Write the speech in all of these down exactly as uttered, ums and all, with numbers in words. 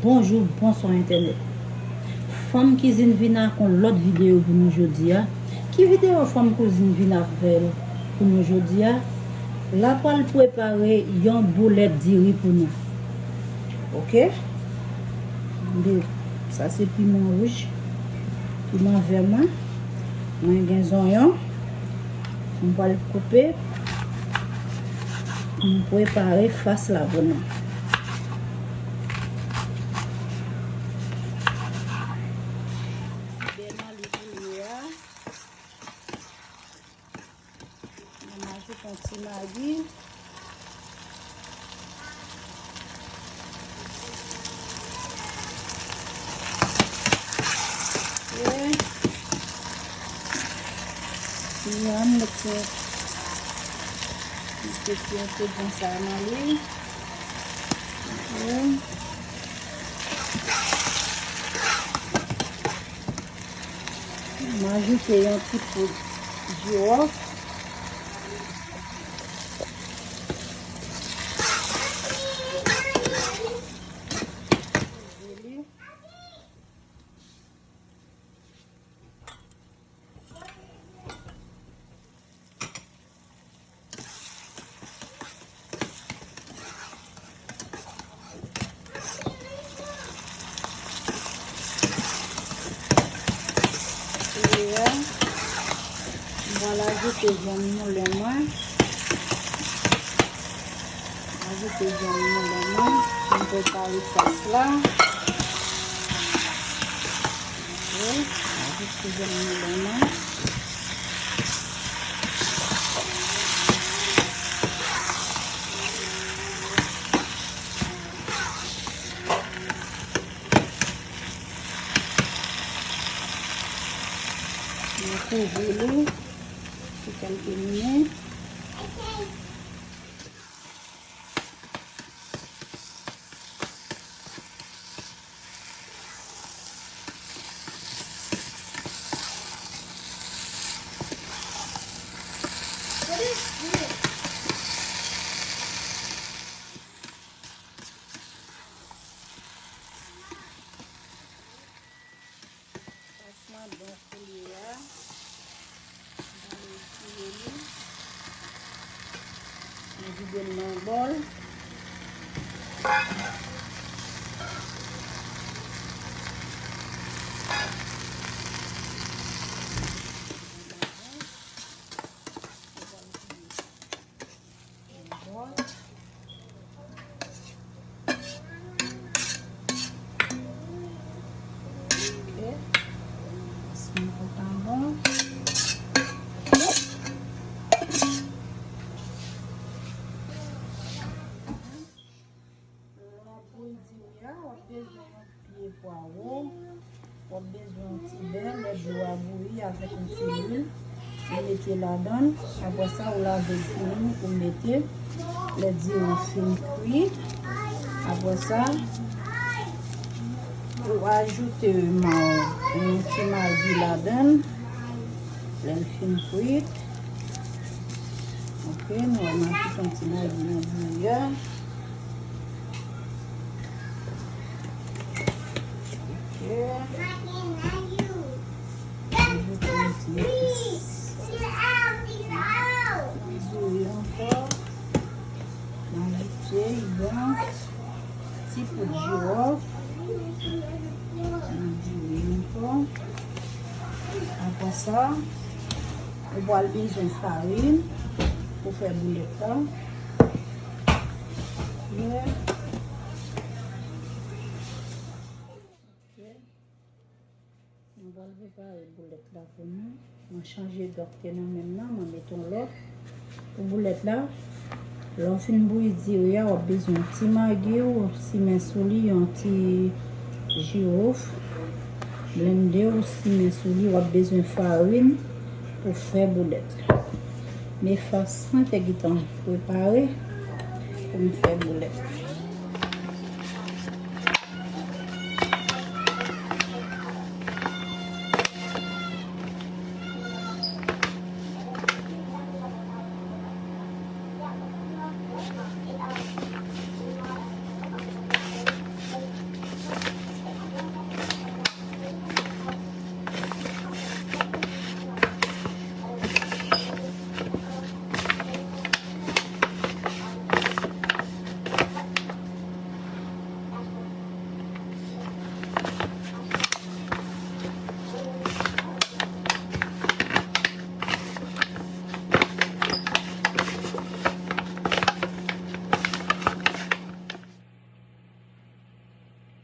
Bonjou, bonswa entènèt. Fanm Kizin vin ak yon lòt videyo pou nou jodi a. Ki videyo Fanm Kizin vin avè l pou nou jodi a? L ap pral prepare yon boulèt diri pou nou. Oke? Sa se piman wouj, piman vè mwen. Mwen gen zonyon. M pral koupe. M prepare fas la pou nou. Ti bè nan li pou lye a. Mwen ajoute yon ti magi. Ok. Kounye a, m mete, m mete yon pe djan sa nan li. Ok. M ajoute yon ti poud jiwòf. Kounye a, m pral ajoute vyann moulen mwen. Ajoute vyann moulen mwen. M prepare fas la. Ok, ajoute vyann moulen mwen. Mwen kouvri li pou kèlke minit. Fas lan donk koulye a. M pral retire li. M vide l nan bòl. Bòl. Ok. Sa kontan bon. Lè w ap bouyi diri a, w ap bezwen yon pye pwawo. W ap bezwen yon ti bè, lè dlo a bouyi avèk yon ti lwil, ou mete ladan l. Apre sa, ou lave diri w, ou mete. Lè diri w fin kwit, apre sa, ou ajoute ma-, yon ti magi ladan l. Lè l fin kwit, ok, nou wè m ajoute yon ti magi nan diri a. Ok. Ajoute yon ti epis. Diri ankò. Ajoute yon ti poud jiwòf. Diri ankò. Apre sa, ou pral bezwen farin pou fè boulèt la. Yeah. Ok. Nou pral prepare boulèt la pou nou. Mwen chanje dòk te nan men m nan, mwen mete yon lòt. Pou boulèt la, lè w fin bouyi diri a, w ap bezwen yon ti magi, w simen sou li yon ti jiwòf, blende, w simen sou li, w ap bezwen farin pou fè boulèt la. Men fas mwen te gentan prepare pou m fè boulèt la.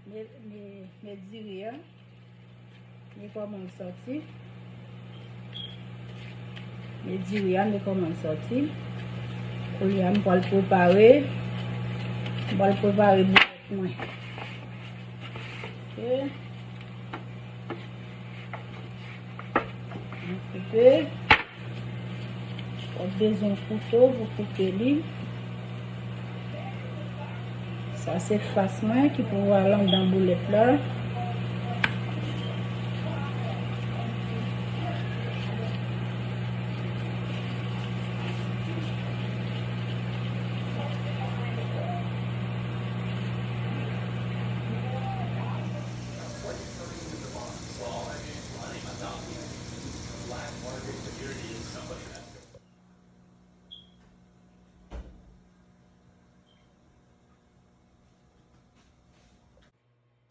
Men, men, men diri a, men kòman l sòti. Men diri a, men kòman l sòti. Kounye a, m pral prepare, m pral prepare boulèt mwen. Ok. M koupe. W ap bezwen kouto pou koupe li. Sa se fas mwen ki pou al anndan boulèt la.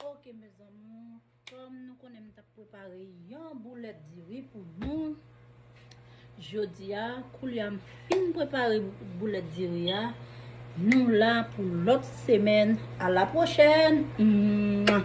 Ok, mezanmi, kòm nou konnen m t ap prepare yon boulèt diri pou nou. Jodi a, koulye a m fin prepare boulèt diri a. Nou la pou lòt semèn. A la pwochèn. Mwa.